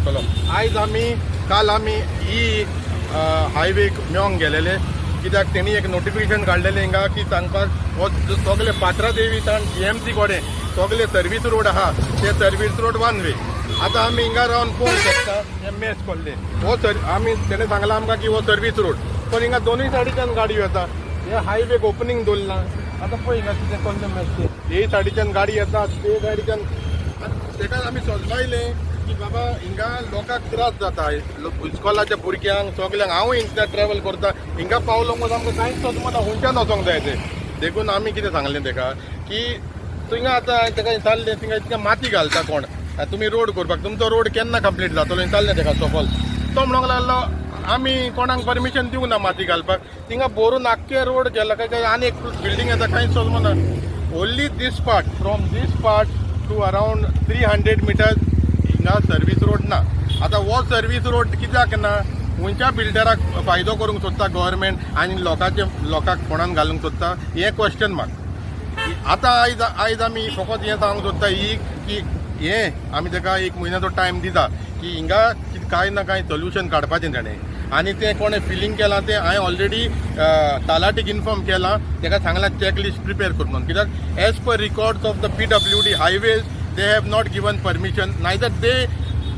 पडटलो. आयज आमी, काल आमी ही हायवेक मेळोंक गेलेले, कित्याक तेणी एक नोटिफिकेशन काडलेलें हिंगा की सांगपाक हो सगळे पात्रादेवी ताण जीएमसी कडेन सगळे सर्वीस रोड आहा, ते सर्वीस रोड वन वे. आतां आमी हिंगा रावन पळोवंक शकता, हे मेस पडले. हो सर, आमी तेणें सांगलां आमकां की हो सर्वीस रोड, पण हिंगा दोनूय सायडीच्यान गाडी येता. हे हायवेक ओपनींग दवरलां. आतां पळय हिंगा कितें कसलें मेस तें. हे सायडीच्यान गाडी येता, ते सायडीच्यान. तेका आमी समजायलें की बाबा, हिंगा लोकांक त्रास जाता, इस्कॉलाच्या भुरग्यांक, सगल्यांक. हांव हिंगा ट्रॅवल करता, हिंगा पावलो म्हूण आमकां कांयच सोदमना, खंयच्यान वचोंक जाय तें. देखून आमी कितें सांगलें तेका की थिंगा आतां तेका विचारलें, थिंगा इतकें माती घालता कोण तुमी रोड करपाक, तुमचो रोड केन्ना कंप्लीट जातलो विचारलें तेका सोपल. तो म्हणूंक लागलो, आमी कोणाक परमिशन दिवंक ना माती घालपाक. थिंगा भरून आख्खे रोड केला काय काय आनी एक बिल्डींग येता, कांयच सोदमना. Only this part, from this part to around 300 meters हिंगा सर्वीस रोड ना. आतां हो सर्वीस रोड कित्याक ना? खंयच्या बिल्डराक फायदो करूंक सोदता गव्हर्मेंट आनी लोकांचे लोकांक फोंडान घालूंक सोदता, हें क्वेश्चन मार्क. आतां आयज आमी फकत हें सांगूंक सोदता ही की हें आमी ताका एक म्हयन्याचो टायम दिता की हिंगा कांय ना कांय सोल्युशन काडपाचें ताणें. आनी तें कोणें फिलींग केलां तें हांवें ऑलरेडी तलाटीक इन्फॉर्म केलां. ताका सांगलां चॅक लिस्ट प्रिपेर कर म्हणून, कित्याक as per records of the PWD highways, they have not given permission, neither they.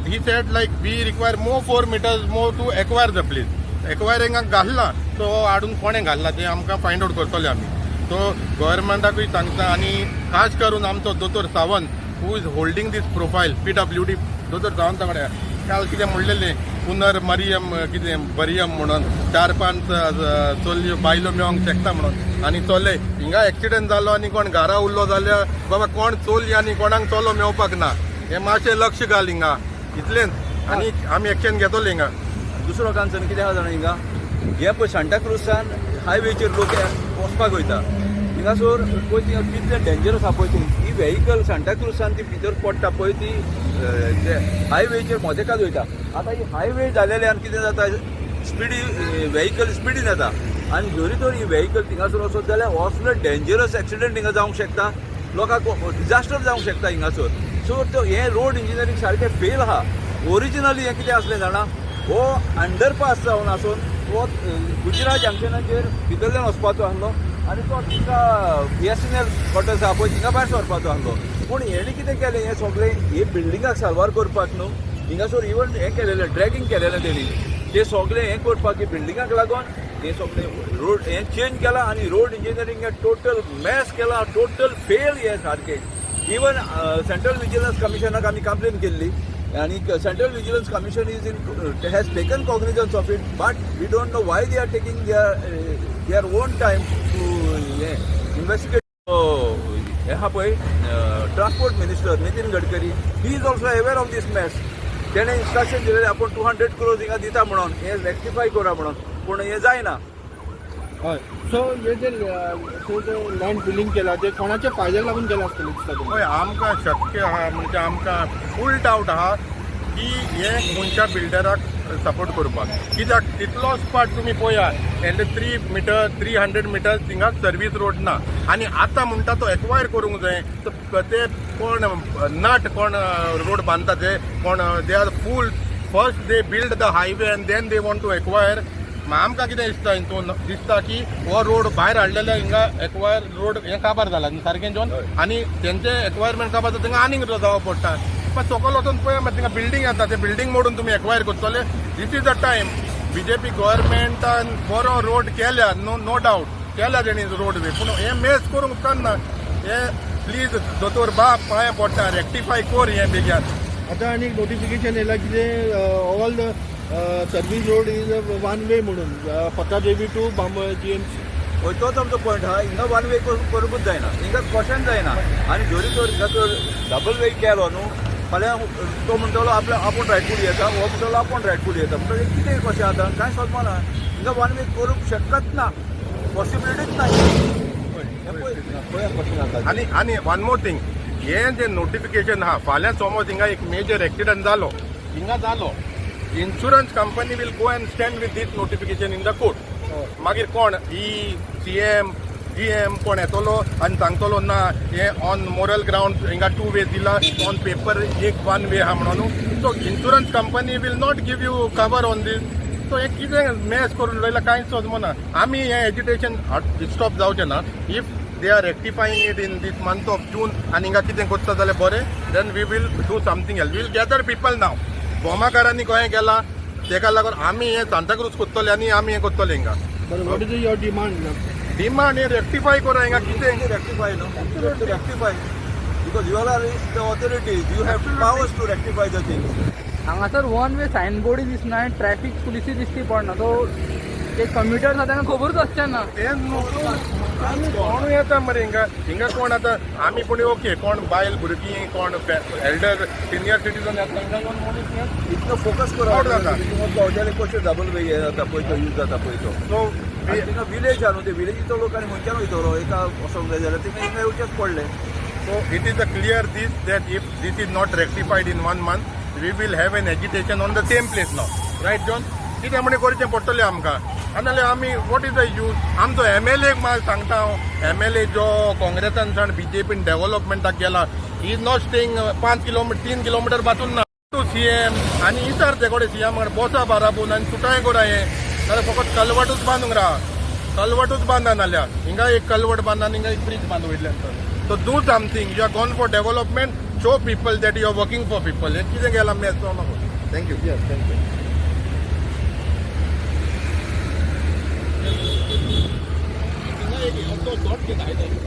He said like we require more 4 meters more to acquire the place. एक्वायरिंगाक घालना तो हाडून कोणें घालला तें आमकां फायंड आउट करतले आमी. सो गव्हर्मेंटाकूय सांगता आनी खास करून आमचो दोतोर Sawant, who is holding this profile, PWD दोतोर सावंता कडेन काल कितें म्हणलेलें, पुनर मरियम कितें बरियम म्हणून चार पांच चलयो बायलो मेळोंक शकता म्हणून. आनी चले हिंगा एक्सिडंट जालो आनी कोण घरा उरलो जाल्यार बाबा, कोण चली आनी कोणाक चलो मेवपाक ना. हें मातशें लक्ष घाल हिंगा, इतलेंच. आनी आमी एक्शन घेतले हिंगा. दुसरो कन्सर्न कितें आहा जाणा, हिंगा हे पळय सांताक्रुजसान हायवेचेर लोक वचपाक वयता. हिंगासर पळय ती कितलें डेंजरस आहा पळय ती. ही व्हेकल सांताक्रुजसान ती भितर पडटा पळय, ती ते हायवेचेर मोदेकात वयता. आतां ही हायवे जालेल्यान कितें जाता, स्पिडी व्हेकल स्पिडीन येता आनी जरी तर ही व्हेकल थिंगासर वचत जाल्यार असलो डेंजरस एक्सिडंट हिंगा जावंक शकता, लोकांक डिजास्टर जावंक शकता हिंगासर. सो तो हें रोड इंजिनियरींग सारकें फेल आहा. ओरिजिनली हें कितें आसलें जाणा, हो अंडरपास जावन आसून हो गुजरात जंक्शनाचेर भितरल्यान वचपाचो आसलो आनी तो थिंगा बीएसएनएल क्वॉर्टर्स आहा पळय, थिंगा भायर सरपाचो आसलो. पूण हेणी कितें केलें, हें सगळें हे बिल्डिंगाक साल्वार करपाक न्हू, हिंगासर इवन हें केलेलें, ड्रॅगींग केलेलें तेणी. ते सगळें हें करपाक, बिल्डिंगाक लागून हें सगळें रोड हें चेंज केलां आनी रोड इंजिनियरींग हें टोटल मॅस केलां, टोटल फेल हें सारकें. इवन सेंट्रल विजिलन्स कमिशनाक आमी कंप्लेन केल्ली आनी Central Vigilance Commission is in has taken cognizance of it, but we don't know why they are taking their own time to हें investigate. हे आहा पळय transport minister Nitin Gadkari, he is also aware of this mess. तेणें instruction दिलेलें आपूण 200 क्रोर्स हिंगा दिता म्हणून, हें रेक्टिफाय करा म्हणून, पूण हें जायना. हय, सो हे जे ते जे लँड फिलिंग केला ते कोणाच्या फायद्याक लागून केलां आसतलें दिसता तुमकां? हय, आमकां शक्य आहा, म्हणजे आमकां फूल डावट आहा की हे खंयच्या बिल्डराक सपोर्ट करपाक. कित्याक तितलोच पार्ट तुमी पळया, and 3 meter, 300 meter थिंगाच service road ना. आनी आतां म्हणटा तो एक्वायर करूंक जाय, तर ते कोण नट, कोण रोड बांदता ते कोण, they are fool. First they build the highway and then they want to acquire. आमकां कितें दिसता हितून, दिसता की हो रोड भायर हाडलेले हिंगा एक्वायर रोड हें काबार जाला सारकें जोन. आनी तेंचे एक्वायरमेंट काबार जाता, थिंगा आनीक जावं पडटा. पण सकयल वचून पळय मागीर थिंगा बिल्डींग येता, ते बिल्डींग मोडून तुमी एक्वायर करतले. This is the time. BJP गव्हर्मेंटान बरो रोड केल्या, नो नो डावट केल्या तेणी रोड वे, पूण हें मेस करूंक उपकारना हे. प्लीज दोतोर बाब, पांये पडटा, रेक्टिफाय कर हें बेग्यान. आतां आनी नोटिफिकेशन येयलां कितें, all service road is one way म्हणून, पत्रादेवी टू बांबोळे जीएमसी. हय, तोच आमचो पॉयंट आहा. हिंगा वन वे करूंकूच जायना, हिंगा कशेंच जायना. आनी जरी तर हिंगा तर डबल वे केलो न्हू, फाल्यां तो म्हणटलो आपल्या आपूण रायटफुली येता, हो म्हणटलो आपूण रायटफुली येता. म्हणटकीर कितें कशें आतां कांय सोदपाना. हिंगा वन वे करूंक शकत ना, पॉसिबिलिटीच ना. हें पळय, पळया कशें जाता. आनी वन मोर थिंग, हें जें नोटिफिकेशन आहा, फाल्यां समज हिंगा एक मेजर एक्सिडंट जालो, हिंगा जालो, insurance company will go and stand with this notification in the court. मागीर कोण ही सीएम जीएम कोण येतलो आनी सांगतलो ना हे ऑन मोरल ग्रावंड हिंगा टू वे दिला, ऑन पेपर एक वन वे आहा म्हणून. So insurance company will not give you cover on this. So हे कितें मॅस करून उडयला कांयच समजना. आमी हें एजिटेशन स्टॉप जावचें ना. If they are rectifying it in this month of June आनी हिंगा कितें करता जाल्यार बरें, then we will do something else. Will gather people. नाव भोमाकारांनी खंय गेला तेका लागून आमी हें सांताक्रूज करतले आनी आमी हें करतले हिंगा. बरें, what is your demand? Demand हें रेक्टिफाय करा हिंगा कितें. Rectify, no? You have to rectify because you all are the authorities. You have powers to rectify the things. हांगासर वन वे सायन बोर्डूय दिसना आनी ट्रॅफिक पुलिसूय दिश्टी पडना. सो ते कम्युटर आसा तांकां खबरूच आसचें ना. ते कोण येता मरे हिंगा. हिंगा कोण आतां आमी पूण ओके, कोण बायल भुरगीं, कोण एल्डर सिनियर सिटीजन येता तांकां येवन मनीस हें इतलो फोकस करा. चड जाता. पावसाळे कशें डबल वे हे जाता पळय, तो यूज जाता पळय तो. सो आनी थिंगा विलेज आहा न्हू, ते विलेजीचो लोक आनी खंयच्यान वयतलो एका वचोंक जाय जाल्यार तिंगा हिंगा येवचेच पडलें. So it is a clear this that if this is not rectified in one month, we will have an agitation on the same place now. Right, John? कितें म्हणे करचें पडटलें आमकां. आनी नाल्यार आमी what is the use? आमचो MLA मात सांगता हांव, एमएलए जो काँग्रेसान सावन बीजेपीन डेव्हलपमेंटाक गेला, he is not staying 5 kilometre, 3 kilometre पासून ना टू सीएम. आनी विचार ते कडेन सीएम कडेन बसा बाराबून आनी सुटाय करा हें. नाल्यार फकत कलवटूच बांदूंक राव, कलवटूच बांदा. नाल्यार हिंगा एक कलवट बांदा आनी हिंगा एक ब्रिज बांद वयल्यान. So do something. You are gone for development. Show people that you are working for people. हें कितें गेलां मॅच जावं. Thank you. Yes, thank you. हिंगा एक